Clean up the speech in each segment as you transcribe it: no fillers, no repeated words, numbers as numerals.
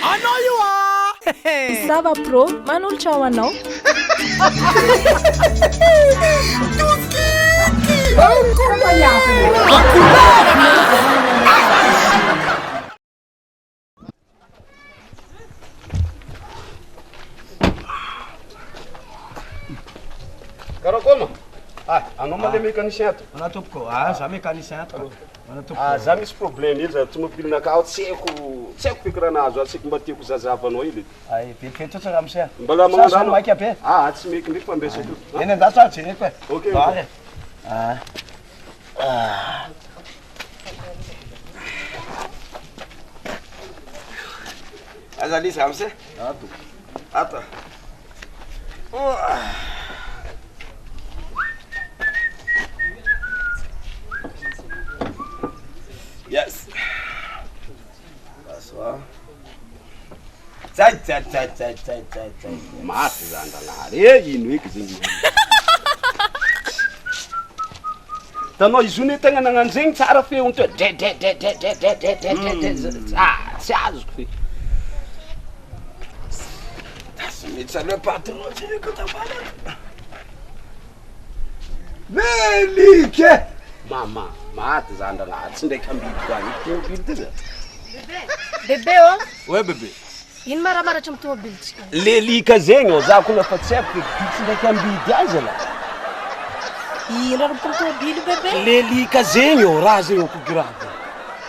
Anao io ah! Sava Pro manolotra ho anao. Karakôma? Ah, anao ma le mécanicien ato? Anao tompoko, ah za mécanicien ato. Anao tompoko. Ah, za misy problème hely za tomobilinakahy ao tsy haiko, tsy haiko feky raha nahazo azy, saiko mba tiako zazavanao hely. Ay, vetivety tsotra ramose a. Mbola Sa magnano zao maika be. Ah, tsy maiky ndraiky fa ambesako eo. Eny andaso aho jereko e. Ok, ok. Vary e. Ah. Ah. Aiza le izy ramose? Ato. Ato. Yes. Bonsoir. Zay zay zay zay zay zay zay. Maty zany ranahary e, ino eky zegny. Hitanao izy io ne tegna nagnano zegny tsara feony teo dre dre dre dre dre dre dre dre dre dre ah tsy azoko fe. Tsy mety aloha patron jereko tambany ato. Melike! Mama, maty zany ranahary tsy ndraiky ambidiko agny tomobily ty za. Bebe ô! Ouais bebe. Ino ma raha maratra amin'ny tomobilintsika? Lelika zegny ô, za koa efa tsy haiko feky vitsy ndraiky ambidy azy zalahy. Ino raha roboka amin'ny tomobily io bebe? Lelika zegny ô, raha zegny ô ko grave.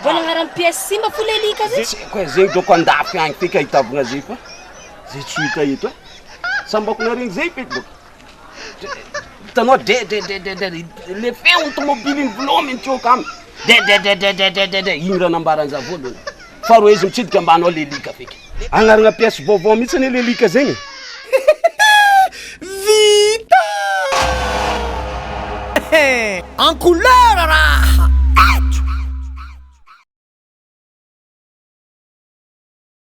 Mbola agnaran'ny pièce simba fo lelika zegny? Tsy haiko e, zegny dôko andafy agny feky ahitavagna zay fa zay tsy ho hita eto e. Sambako naregny zay feky bôka. Hitanao dredredredredre le feon'ny tomobily iny voalohany mitsoaka aminy dredredredredredre igny raha nambaran'ny za voalohany. Faharoa izy mitsidika ambany ao lelika feky. Agnarana pièce vaovao mihitsy anie lelika zegny e. Vita! En couleur raha!